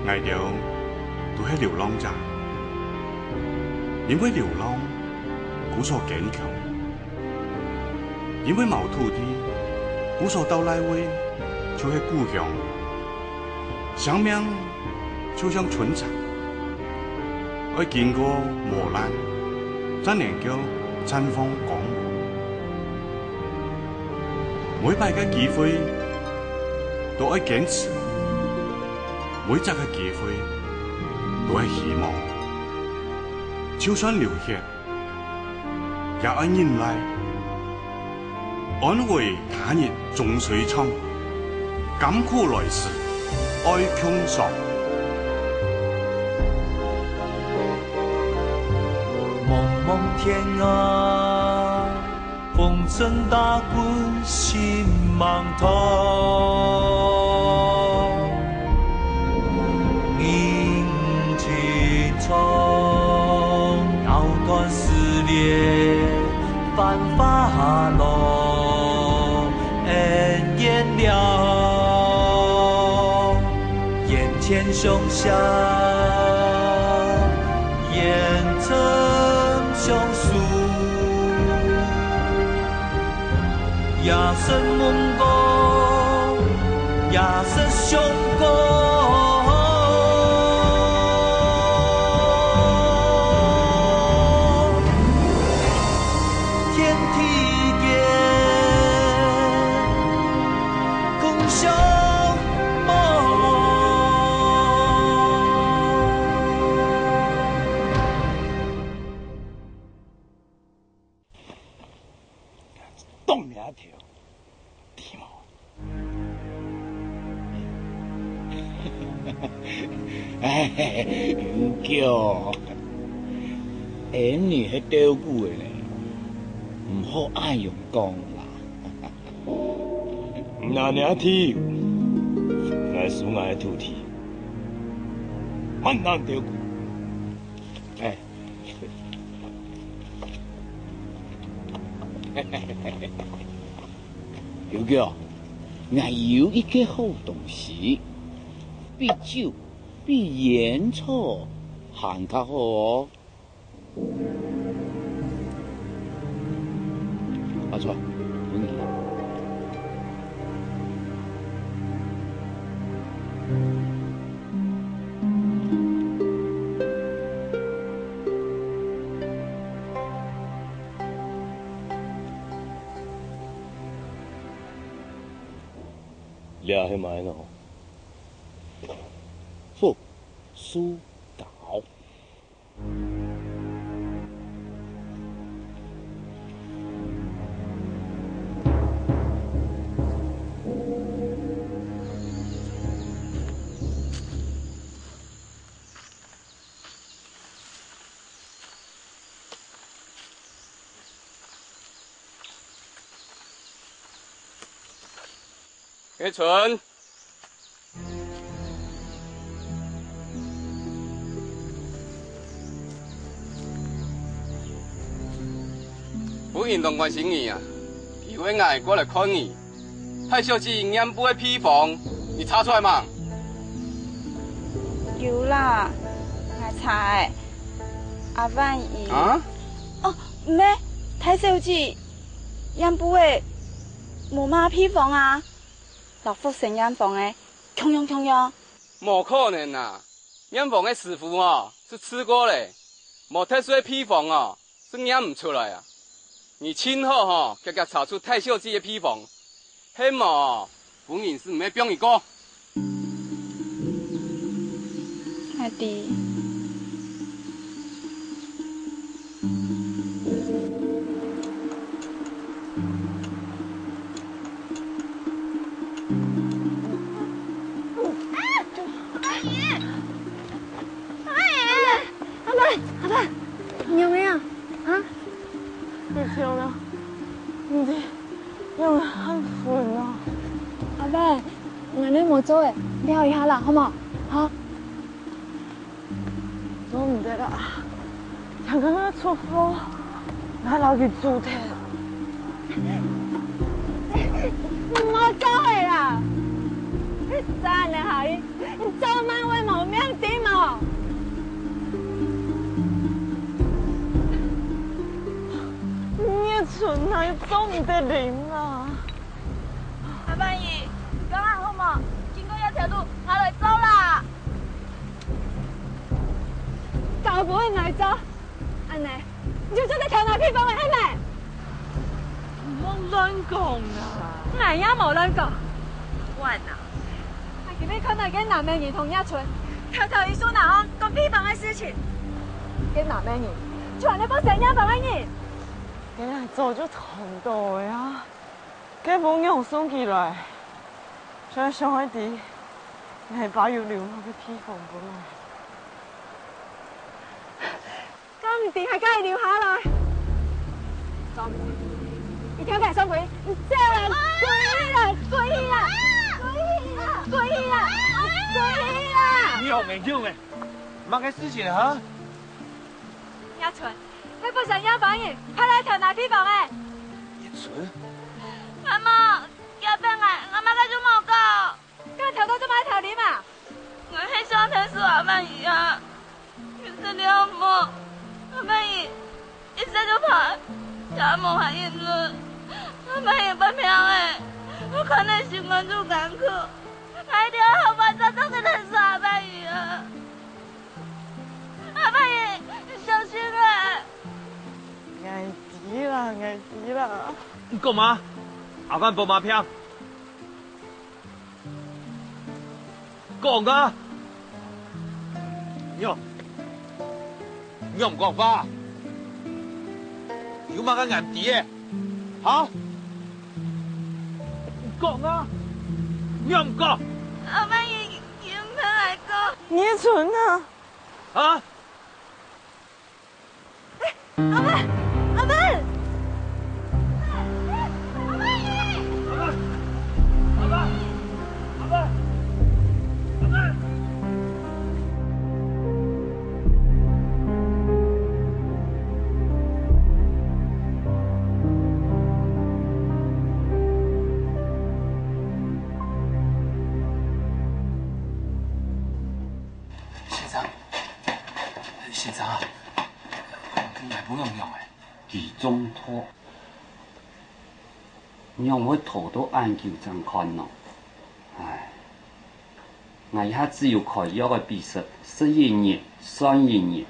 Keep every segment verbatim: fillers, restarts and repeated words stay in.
𠊎兜都係流浪者，因為流浪，故所堅強；因為無土地，故所到哪位就係故鄉。生命就像春蠶，愛經過磨難，正能夠綻放光芒。每擺个機會都愛堅持， 每隻个機會都係希望。就算流血，也愛忍耐。安慰他日終須唱，甘苦來時愛共嘗。濛濛天涯， 風陣打滾心茫茫，人情長，藕斷絲連繁華落，恩怨了。 眼前相惜，眼中相思，夜深夢光，夜深相光。 天地间，共相望。當你條！ 知無？哎，有叫，恩你係鬥句个呢，毋好恁樣講啦。你若聽，𠊎輸𠊎个土地，還能鬥句。哎， 有个，𠊎有一个好東西，比酒、比煙草還較好哦。阿春，分你。 這係麼个呢？復甦膏。 阿春，夫人當關心你啊，佢會𠊎過來看你。大小姐染布个秘方，你查出來吂？有啦，𠊎查咧。阿萬姨。啊？哦，毋係，大小姐，染布个無麼秘方啊。 摎福生染方个共樣共樣。無可能啊！染方个師傅哦，係試過咧，無特殊个秘方哦，係染毋出來啊！你盡好吼，遽遽查出大小姐个秘方，係無哦，夫人係毋會放你過。𠊎知。 阿伯，阿伯，你仰仔啊？啊？你笑了？你仰仔還昏啊？阿伯，𠊎等無做咧，尞一下啦，好無？好。 做毋得啦，聽講愛出貨，𠊎摎佢煮忒。毋好做咧啦！你真个好意，你做麼會無命哪做毋得啉啊？阿曼姨，你講下好無？經過這條路，下來走啦！搞不會來走，恁呢，你就做得偷拿配方了，係無？毋好亂講啊！𠊎也無亂講。管啊！𠊎今日看到一個男个人同若春偷偷去樹林項講配方个事情。該男个人就係該放生若芳个人。 該𠊎早就斷到了啊！該分仰送佢來？想想愛知，𠊎爸有留麼个配方分𠊎。敢毋知還叫佢留下來？敢毋知，一定愛送佢，你走啦，滾啦，滾啦，滾啦，滾啦，滾啦！你好沒用欸，麼个事情啊？ 若春，該放生若芳人，快來偷拿配方欸！若春？阿姆，佢分𠊎，𠊎麼个都無講。該偷到做麼个偷啉啊？𠊎係想𢯭手阿曼姨啊，佢食了無，阿曼姨一息就歹，也無閒日子。阿曼姨發病欸，𠊎看佢心肝肚艱苦，𠊎一定愛想辦法做得𢯭手阿曼姨啊！ 阿伯，你小心啊！𠊎知啦，𠊎知啦。你講麼？阿伯發麼病？講啊！你，你毋講話？有麼个𠊎毋知个？哈？你講啊！你毋講！阿伯，你，你毋聽𠊎講。你蠢啊！ 啊？阿伯，阿伯！阿伯！先生， 先生啊，𠊎分仰仰仔？佢中毒，仰會拖到恁久正看呢？唉，𠊎這下只有開藥仔分佢食，食一日算一日。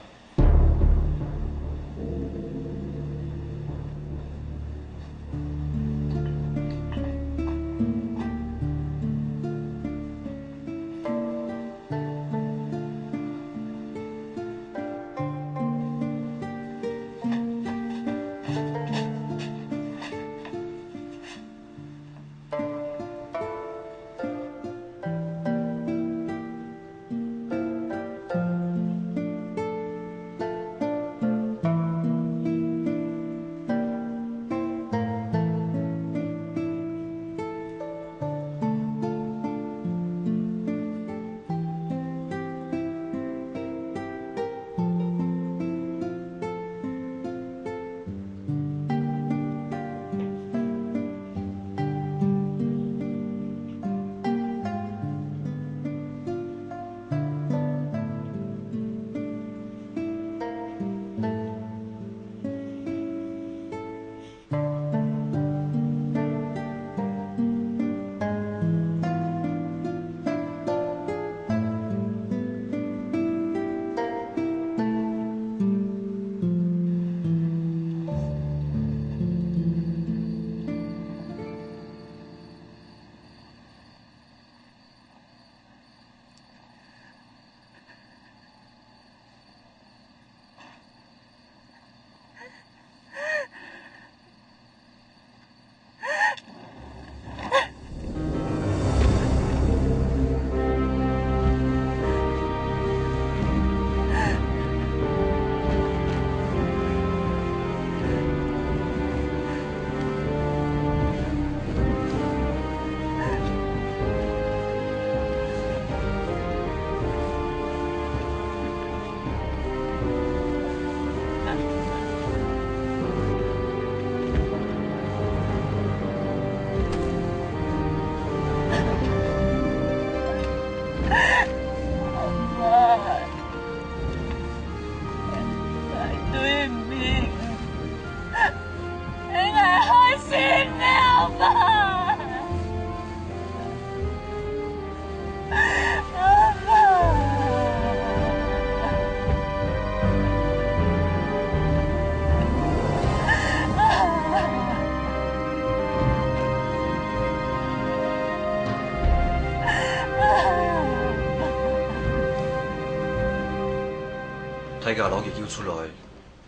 大家摎佢救出來，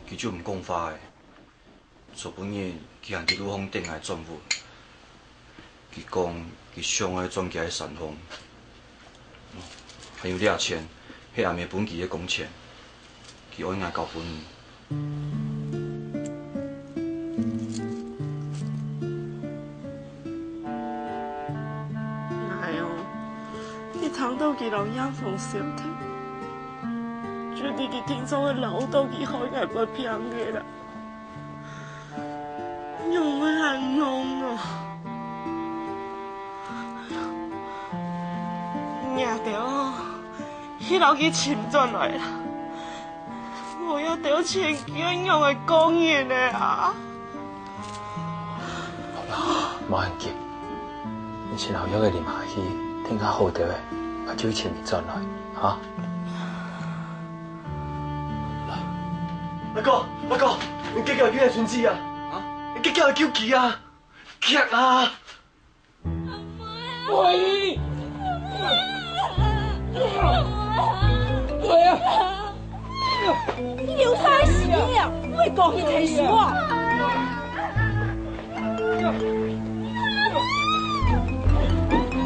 佢就毋講話了。昨晡日佢還在路項等𠊎轉屋。佢講佢想愛轉佢个山項。還有這錢，係阿姆分佢个工錢，佢愛𠊎交分你。 哎喲，一聽到佢摎葉紅相𢯭，就知佢定著會恅著佢害𠊎發病个啦。仰會恁戇哦？若兜去摎佢尋轉來啦！ 無這兜錢，佢愛仰仔過日仔啊？好啦，莫恁急，你先摎藥仔啉下去，等下好兜仔，𠊎就尋佢轉來，哈？來。大哥，大哥，你遽遽救𠊎孫子啊！啊？你遽遽救佢啊！遽啊！ 喂！喂啊！你有啥事啊？喂，講你聽說啊！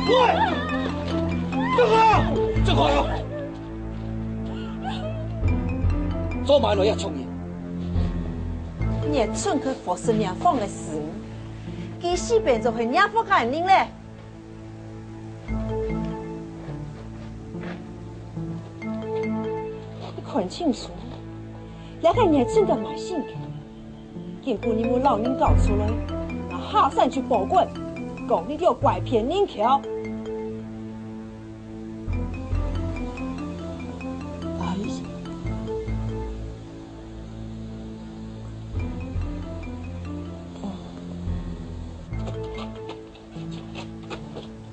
喂！這個，這個！做麼个來這種人？你還衝去服侍若芳个事，佢死變做係若芳个人咧！ 你看清楚，這個人真个賣身家，今晡日分老人搞出來，𠊎下山就報官，講你兜拐騙人口。阿姨，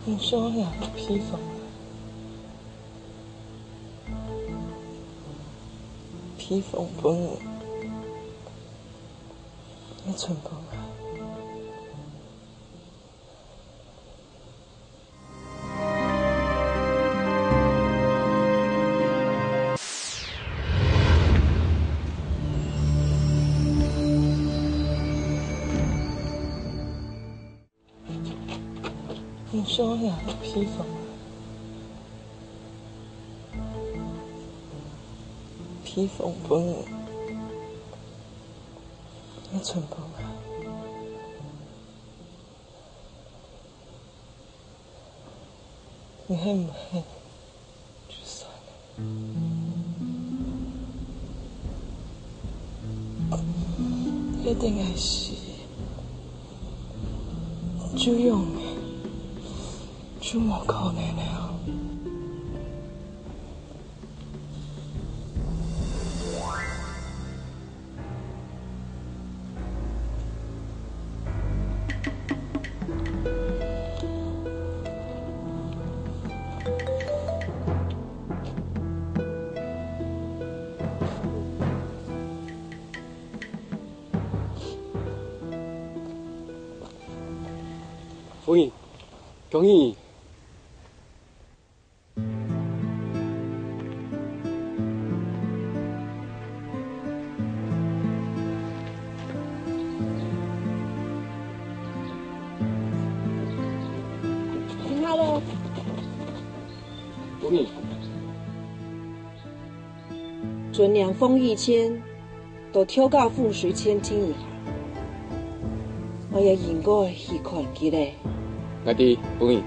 你說呀，披風。 披風分你，你穿分𠊎。你說呀，披風。披風分你，你穿分𠊎。你肯毋肯？ 就算了。一定愛死，就用，就無可能了。 夫人，恭喜你！ 停下咯！準娘奉以前 到頭家風水餐廳一下，𠊎也應該去看佢咧。𠊎知，夫人。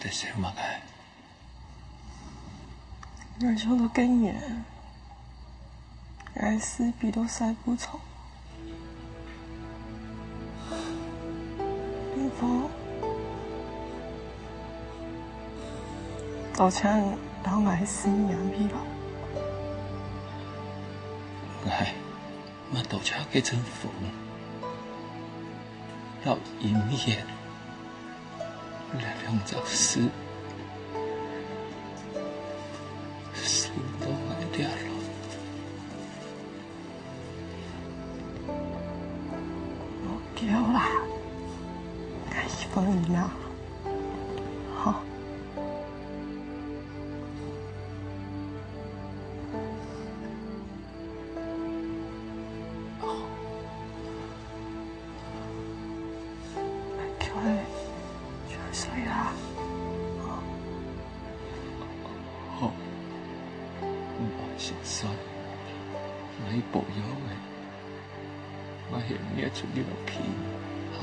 在想麼个？𠊎想到該日，𠊎死飛到西部場，你無，多謝你摎𠊎死命陪伴。哎，嘛多謝个政府摎醫院，這兩隻字，送到𠊎這來。 無救啦，該希望你啦，吼。救你，救你睡啦，吼。好，毋愛心酸，𠊎保佑你。 𠊎喊你出去落去，哈？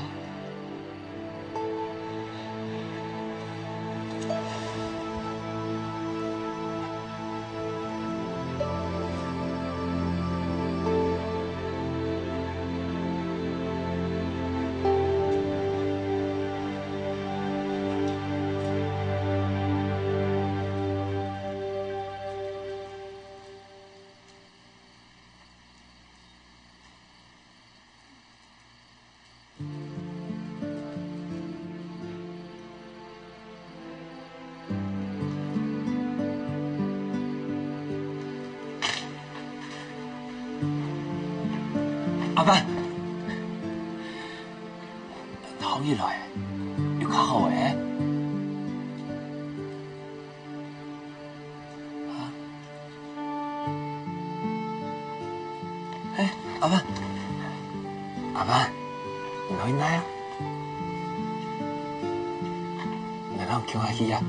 阿曼，好起來，有較好欸？ 啊？哎，阿曼，阿曼，你來哪啊？𠊎摎你共下去啊！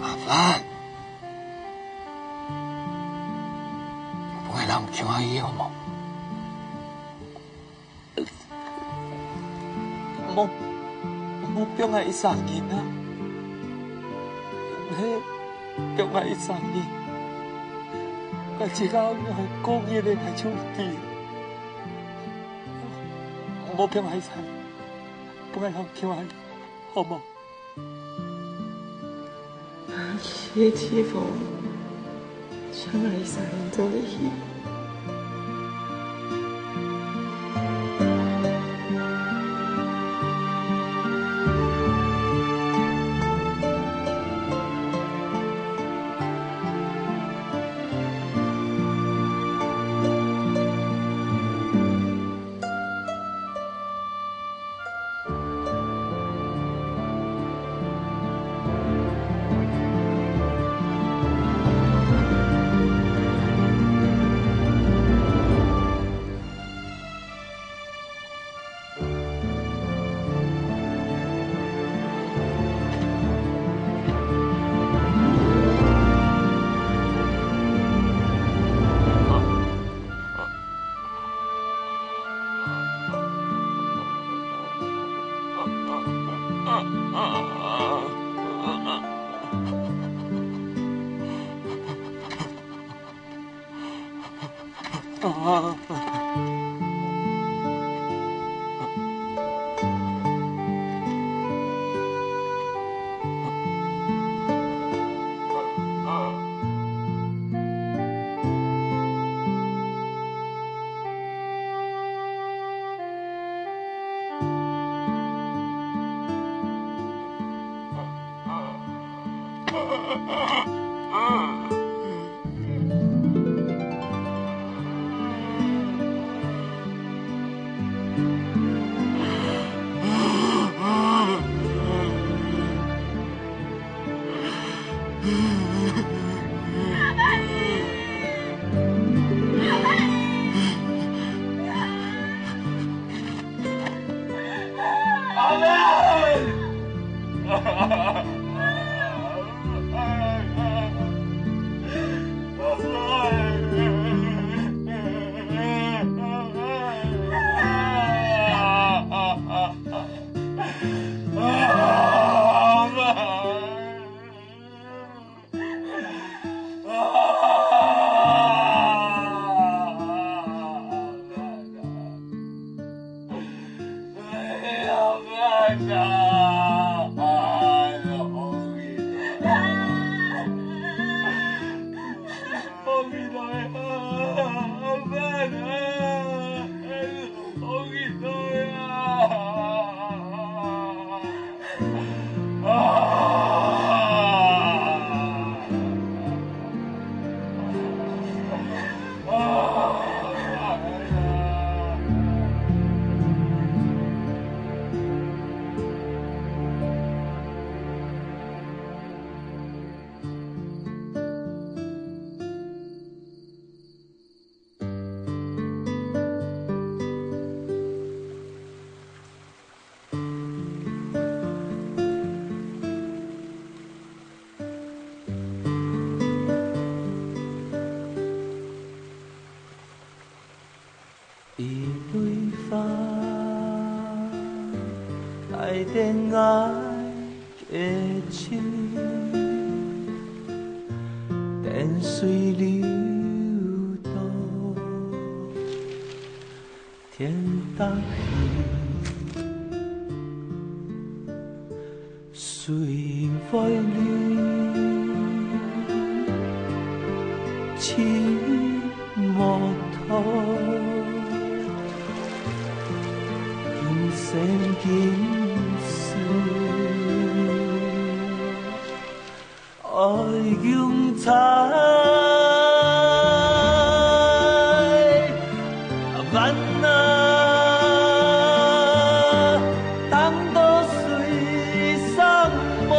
阿曼，分𠊎摎你共下去好無？ 莫，莫放𠊎一儕人啊！係，放𠊎一儕人，𠊎自家愛過日仔𠊎就知。莫放𠊎一儕，分𠊎摎你共下去，好無？ 謝謝哦，想愛一儕人做得去。阿妹！一蕊花，帶等𠊎个情，等水流到天頂去。 水會流，情無斷，今生今世愛共在。 萬若當作水上無，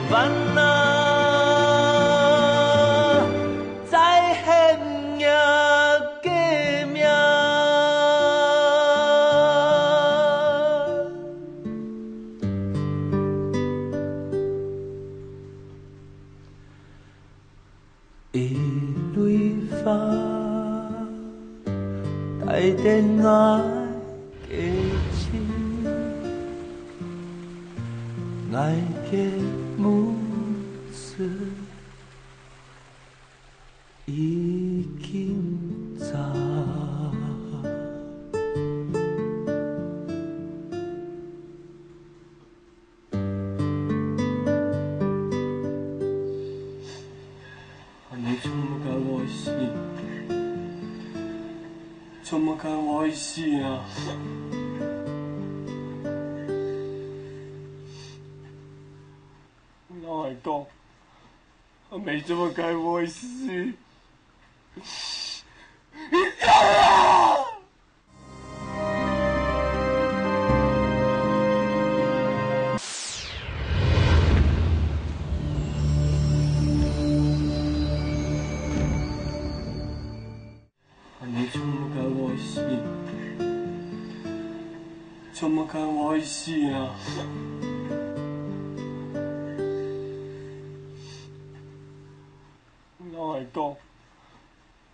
萬若再喊若个名。 一蕊花，帶等𠊎个情，𠊎个目珠已經眨。 恁樣做麼个會死？做麼个會死啊？𠊎摎你講，阿姆做麼个會死？你講啊！ 恁樣做麼个會死？做麼个會死啊？𠊎摎你講，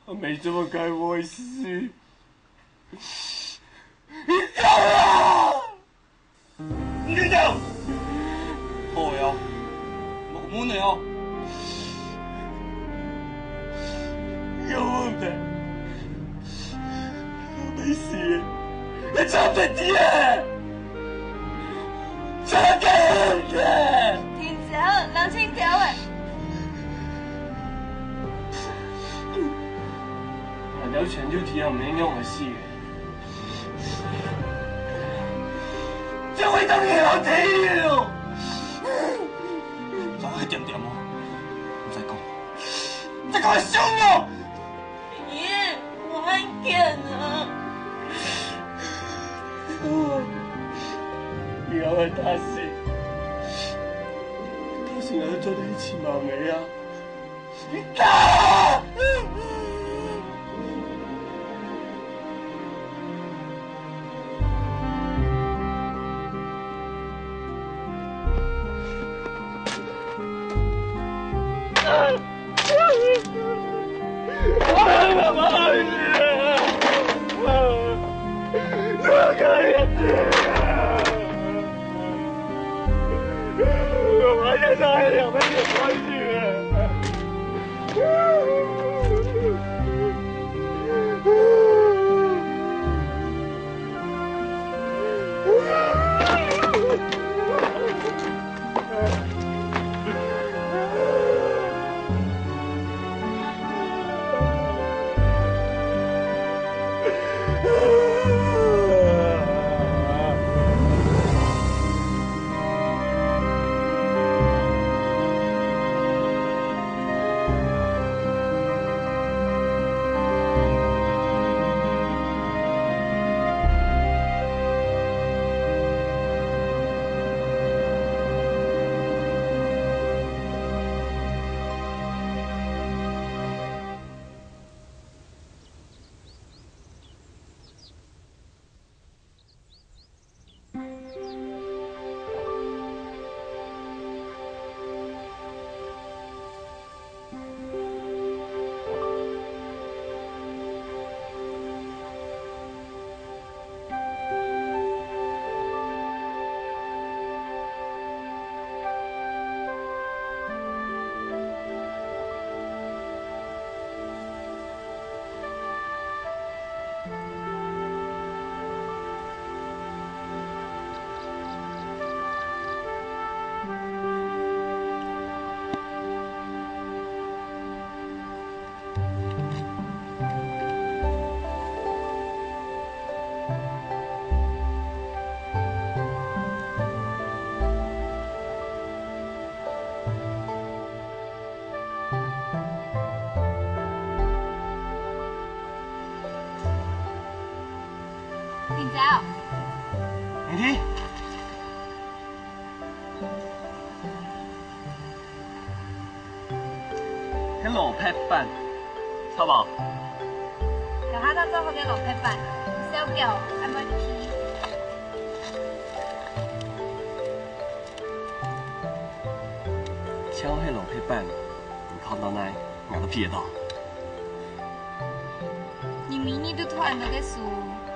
阿姆做麼个會死？你講啊！ 你走！好个哦，無問題哦。有問題，你死，你做得的，做得的。停手，冷靜點仔。那條船就這樣沒用了，死了。 這回當然好聽哦！再點點哦！你再講，你再講，凶哦！爺，我還敢啊！你要我打死，打死還做得一起媽媽呀！走。你聽，係蘿蔔粄，著無？有下當做好个蘿蔔粄，小狗，愛毋愛去？像係蘿蔔粄，你看到哪，𠊎都鼻得到。 你每日都讀恁多个書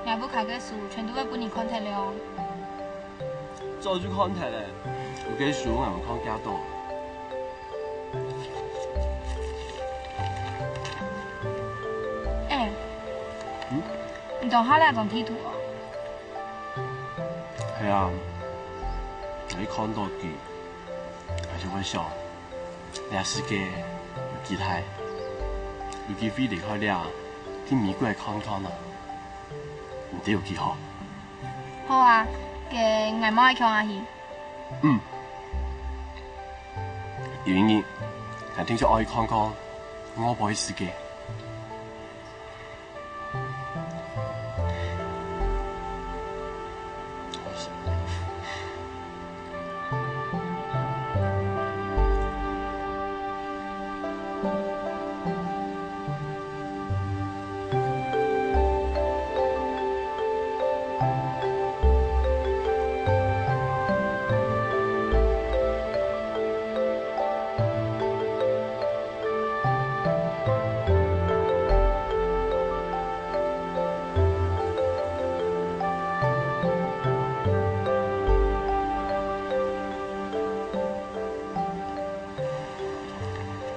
，𠊎屋下个書全都會分你看忒了。早就看忒了，有个書𠊎毋看幾多。哎，嗯？你當下這張地圖哦？係啊，𠊎一看到佢，𠊎就會想， 這世界有幾大，有機會離開這，去美國看看啊，毋知有幾好。好啊，該𠊎乜愛共下去。嗯。有一日，𠊎定著愛去看看外背个世界。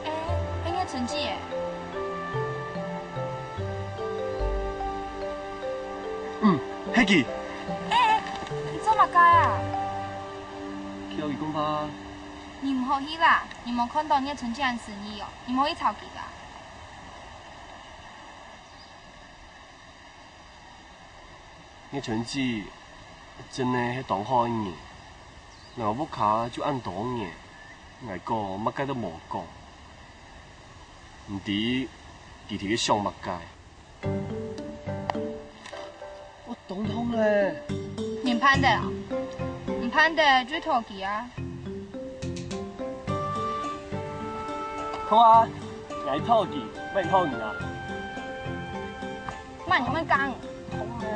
哎，係月春姊耶。嗯，係佢。哎，你做麼个啊？去摎佢講話。你毋好去啦，你無看到月春姊恁失禮哦，你莫去吵佢啦。 月春姊真个係當好个人，𠊎屋下就恁多年，𠊎講麼个都無講，毋知佢兜係想麼个。 𠊎當痛咧。你盼得啊？毋盼得就討佢啊。好啊，𠊎討佢，乜討你啊。慢你慢講。痛咧。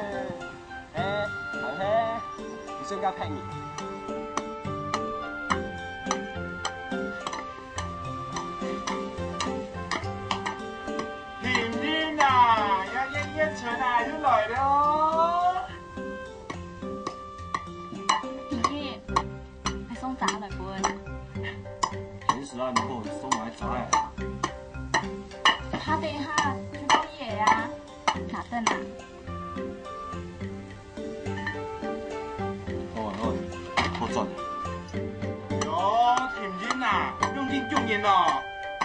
嘿，難嘿，你算个騙人。 婷婷啊，呀，月月春啊，又來了。婷婷，還送茶來分。平時啊，你給我送來茶呀。他等一下就到夜呀，拿等啊。 好啊，好啊，好賺啊。喲，婷婷啊，仰恁急人哦？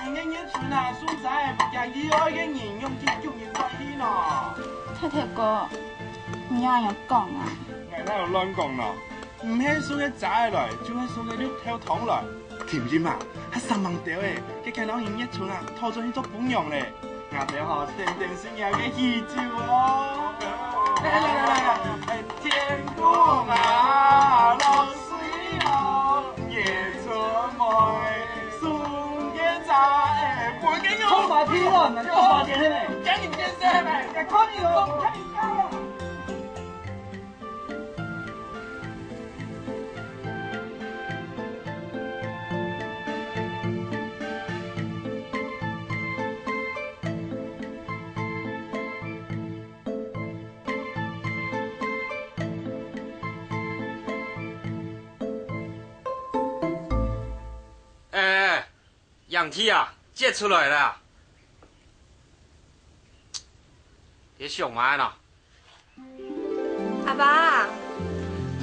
人家月春啊，送茶仔分佢意愛个人，仰恁急人轉去呢？太太哥，你仰恁樣講啊？𠊎哪有亂講呢？毋係送个茶仔來，就係送个綠豆湯來。婷婷啊，還生猛兜欸，該看到人月春啊，討轉去做餔娘咧。 𠊎兜吼，等等係若个喜酒哦。來來來來來，哎，天公啊，落水哦，月春妹，送个茶仔，分佢用。臭麻煩哦，臭麻煩係咩？趕緊見識咩？快點哦，快點哦。 哎，哎，哎， 仰體啊，輒出來啦！你想麼个呢？阿爸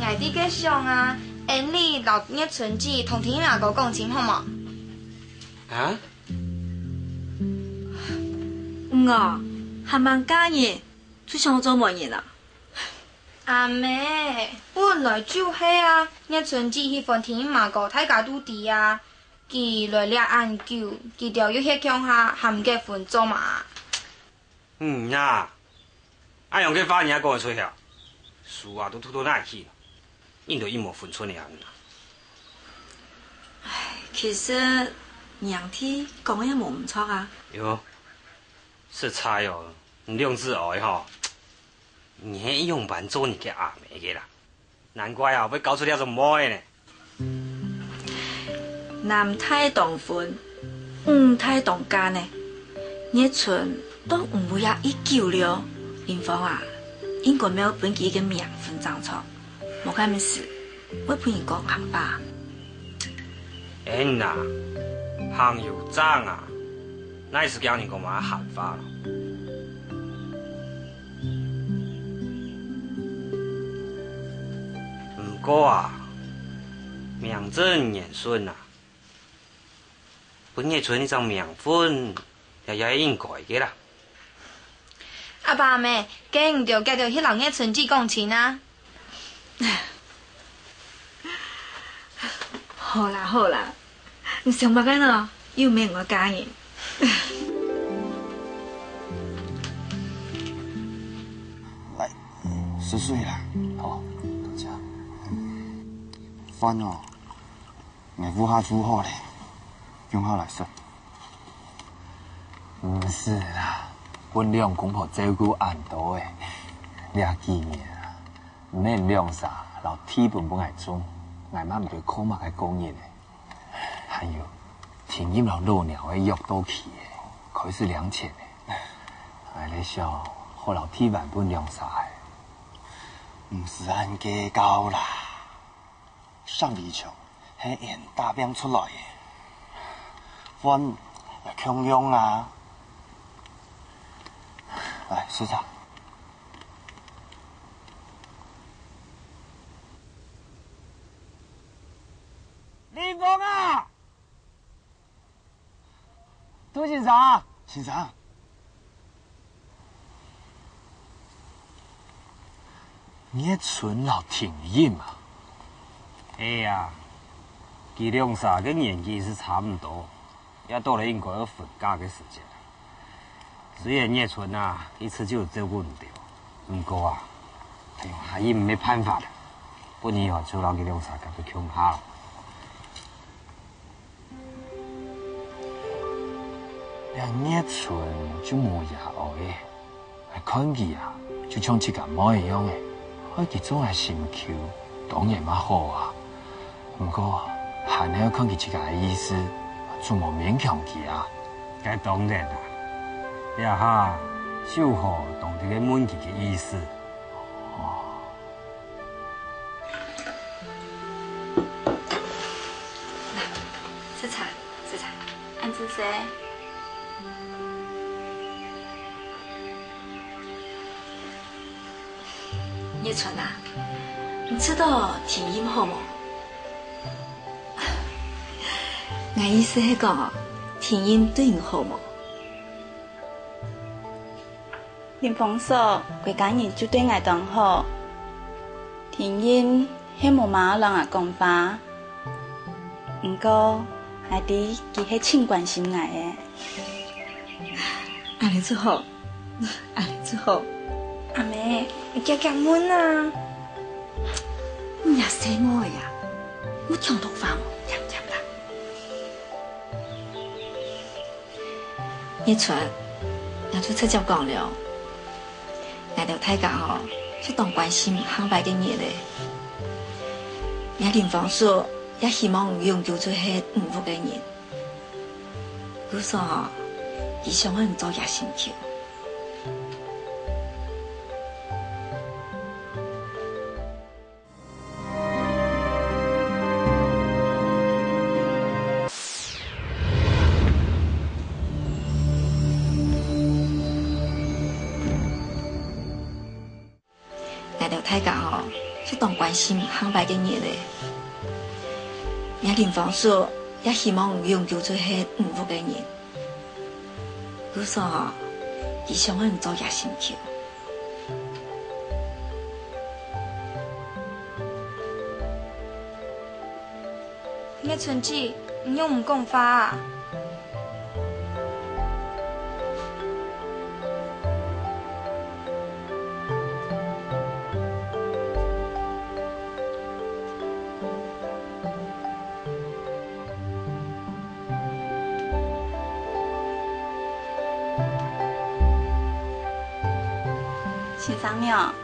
，𠊎在該想啊，恩俚摎月春姊同婷雅哥講清好無？啊？嗯啊，還吂嫁人，就想做媒人啊？阿姆，本來就係啊，月春姊喜歡婷雅哥，大家都知啊。 佢來這恁久，佢兜又歇共下，還毋結婚做麼？嗯呀，恁樣个話你也講得出口？書啊，都讀到哪去了？印都印無分寸个啊！其實娘弟講个也無毋著啊。喲，實在哦，你兩子哀吼，你係仰般做你个阿姆个啦？難怪啊，會教出這種妹呢。 男大當婚，女大當嫁呢。月春都毋會啊已久了，林芳啊，應該愛分佢一個名分正著，無該毋係會分人講閒話。哎呀，行有正啊，哪係驚人講麼个閒話咯？ 毋過啊，名正言順啊，分月春一隻名分，也也應該个啦。阿爸阿姆，該你兜遽遽去摎月春姊講親啊！好啦好啦， 你想麼个呢？又毋係𠊎个家人。來，食水啦。好，多謝。飯哦，𠊎烌下烌好咧，共下來食。毋使啦，分兩公婆照顧恁多咧，這幾年啊，毋免兩儕摎地分分𠊎種，𠊎嘛毋知靠麼个過日咧。 還有，婷音摎老鳥仔約到期咧，開始領錢咧。𠊎咧想，好摎地還分兩儕仔。毋使恁計較啦，上圍牆係𠊎打拚出來个，飯也共樣啊。來，食茶。 林峰啊！杜先生！先生！月春摎婷音啊？係啊，佢兩儕个年紀係差毋多，也到了應該愛分家个時節。 雖然月春啊，一直就有照顧你兜，毋過啊，哎喲，還係無辦法了。不然哦，就摎佢兩儕合到共下。這月春就無爺哀咧，𠊎看佢啊，就像自家妹一樣个，愛佢做𠊎心臼，當然嘛好啊。 毋過，還係愛看佢自家个意思，總無勉強佢啊。該當然啊，這下就好當在該問佢个意思。哦。食茶，食茶，恁仔細。 月春啊，你知道婷音好無？𠊎意思係講哦，婷音對你好無？林峰嫂，佢家人就對𠊎當好。婷音係無麼个摎𠊎講話，毋過𠊎知佢係盡關心𠊎个。恁仔就好。 恁仔就好。阿姆，你遽遽問啊！你這細妹仔啊，有聽著話無？恬恬啦。月春，𠊎就直接講了。𠊎兜大家吼，就當關心下擺个日仔。𠊎林芳嫂也希望你永久就係你屋个人。 故所吼，佢想愛你做厥心臼。𠊎兜大家吼，就當關心下擺个日仔。𠊎林芳嫂也希望你永久就係你屋个人。故所吼，佢想愛你做厥心臼。 月春姊，你仰毋講話啊？先生娘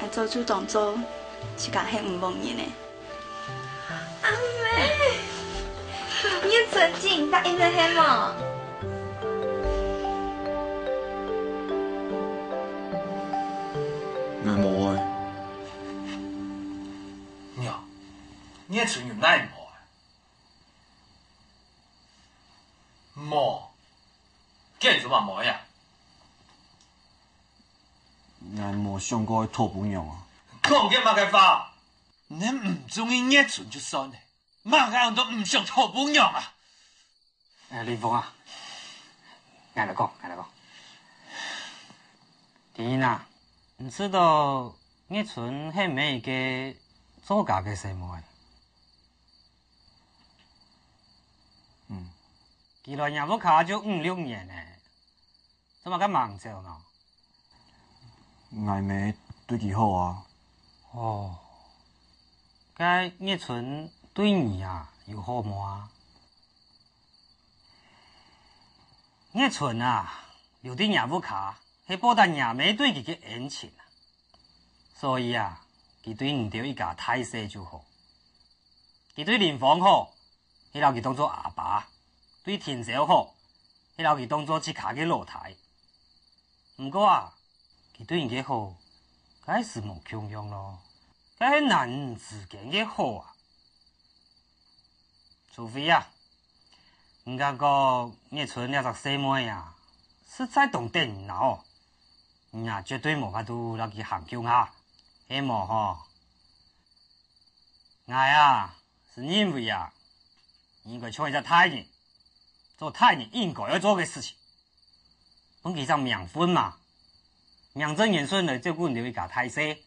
，𠊎早就當做自家係吳某人呢。阿姆，月春正答應了係無？𠊎無愛。娘，月春有哪無愛？無，該你做麼無愛啊？ 𠊎無想過愛討餔娘啊。講該麼个話？你毋中意月春就算了，麼个安到毋想討餔娘啊？哎，林峰啊，𠊎來講，𠊎來講。第一啊，你知道月春係毋係一個作家个細妹？嗯。佢來若屋下就五六年了， 做麼个吂走呢？𠊎姆對佢好啊。哦，該月春對你啊，有好無啊？月春啊，留在若屋下，係報答若姆對佢个恩情啊。所以啊，佢對你兜一家大細就好。 佢對林峰好，係摎佢當做阿爸；對庭少好，係摎佢當做自家个老弟。毋過啊，佢對你个好，該係無共樣囉，該係男女之間个好啊。除非啊，人家講月春這隻細妹啊，實在當得人惱，你啊絕對無法度摎佢行共下，係無吼？ 𠊎啊，係認為啊，你應該像一隻大人，做大人應該愛做个事情，分佢一隻名分嘛，名正言順來照顧你兜一家大細。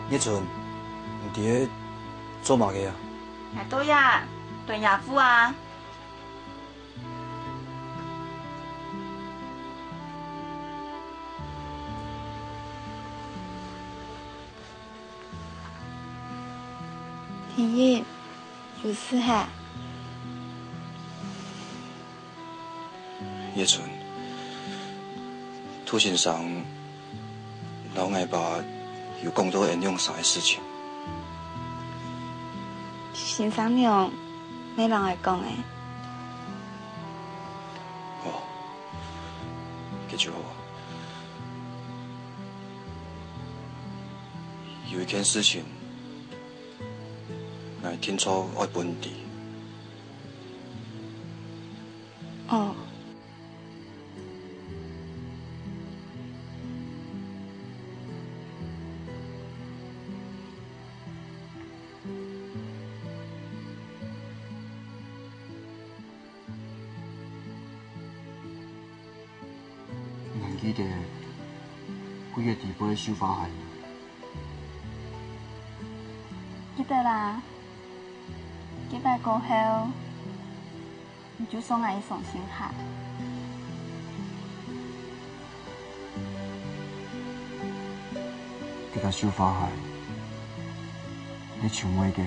月春，你在該做麼个啊？𠊎在這，等阿父啊。 天一，有事係？月春，杜先生摎𠊎爸有講到𠊎兩儕个事情。先生娘，乜摎𠊎講个。哦，該就好。 有一件事情，𠊎定著愛分你知。哦。 你還記得幾月底背个繡花鞋無？記得啊，該擺過後，你就送𠊎一雙新鞋。該隻繡花鞋，係秋妹个。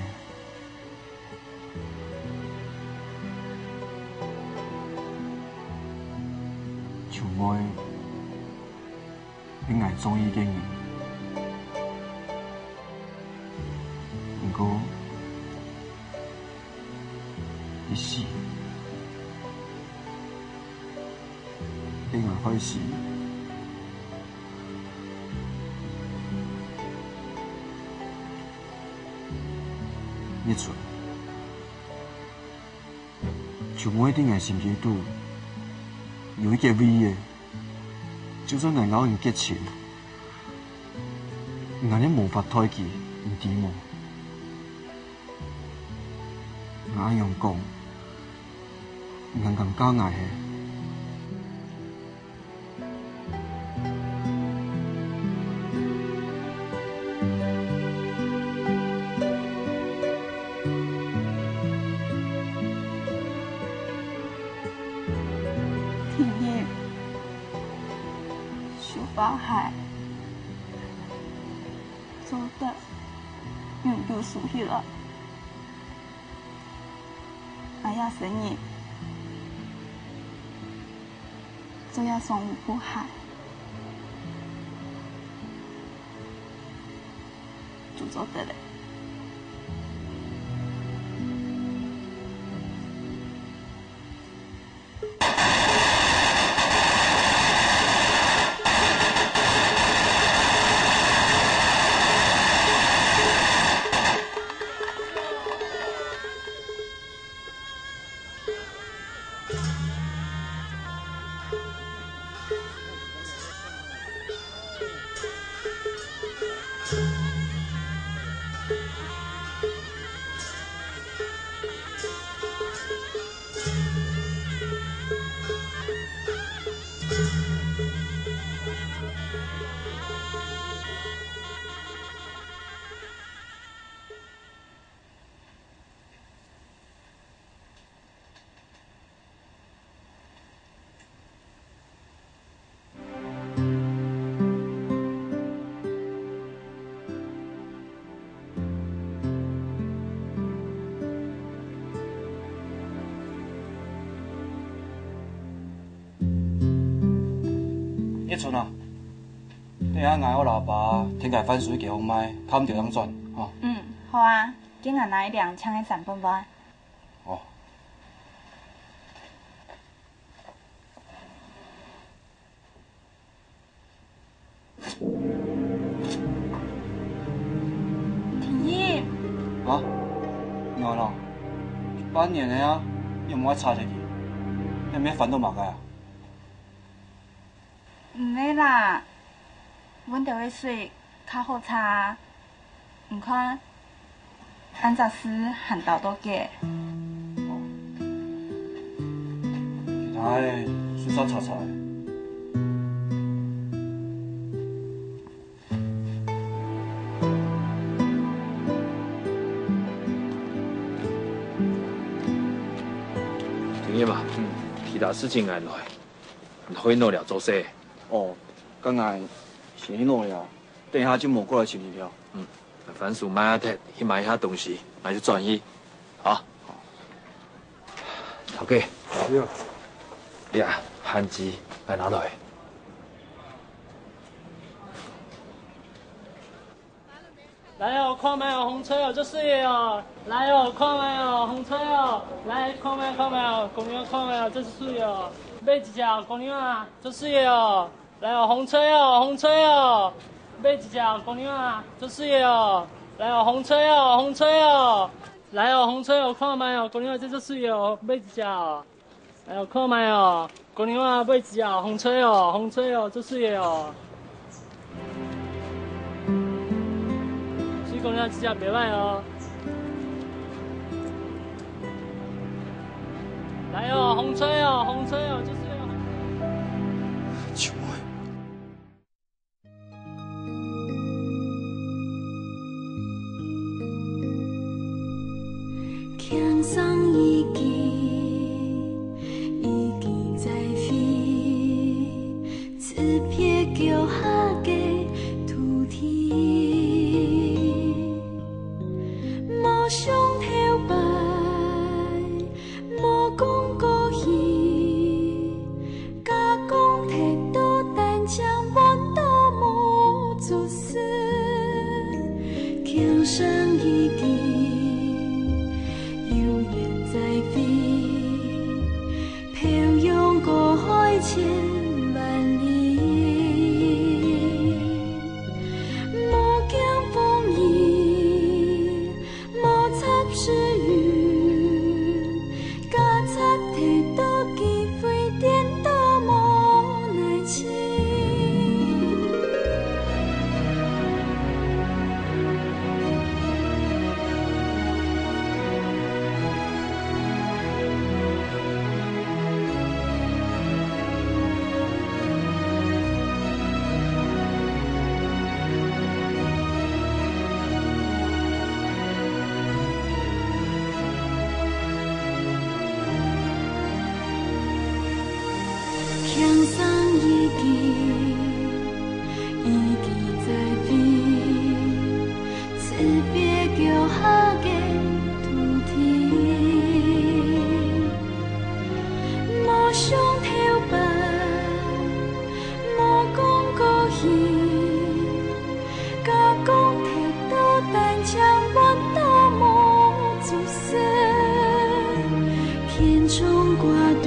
秋妹係𠊎中意个人，毋過，佢死，係𠊎害死。月春。就會在𠊎心裡肚有一個位仔，就算𠊎摎人結親，𠊎也無法代替佢，你知無？𠊎恁樣講，你還敢嫁𠊎係？ 第一，手放下，做得永久收起來。𠊎也承認， 做也上有不好，就做得了。一春啊，等下𠊎摎老爸添个番薯去街項賣，較毋著當轉，吼。嗯，好啊，今日拿一兩千个成本吧。哦。 天意。啊？仰仔咯？半年了啊，仰會無愛捒忒佢？你毋係煩惱麼个啊？毋係啦，阮兜个水較好捒啊。 你看，恁隻事還鬥到結。其他个水煞捒捒。今日嘛，嗯，其他事情𠊎來，你去拿料做事。哦，該𠊎先去拿料，等一下就無過來尋你了。嗯。 番薯賣忒，去買一下東西，買就轉去。好。頭家。有。這，番薯，𠊎拿來。來哦，看覓哦，紅隊哦，做事業哦。來哦，看覓哦，紅隊哦。來，看覓，看覓哦，公牛看覓哦，做事業哦。買一隻哦，公牛啊，做事業哦。 來哦，紅隊哦，紅隊哦，買一隻哦，公牛啊，做事業哦。來哦，紅隊哦，紅隊哦，來哦，紅隊哦，看覓哦，公牛啊，這做事業哦，買一隻哦。來哦，看覓哦，公牛啊，買一隻哦，紅隊哦，紅隊哦，做事業哦。水公牛啊，這隻袂歹哦。來哦，紅隊哦，紅隊哦，做事業哦。 天上已經，已經在飛，這片腳下个土地，無想頭擺， 無講過去，假講忒多，單淨換到無做事。天上已經，有燕在飛，天上已經，已經在飛，慈悲腳下个土地。無想頭擺，無講過去，甲講忒多，單淨換到無出世，天長掛肚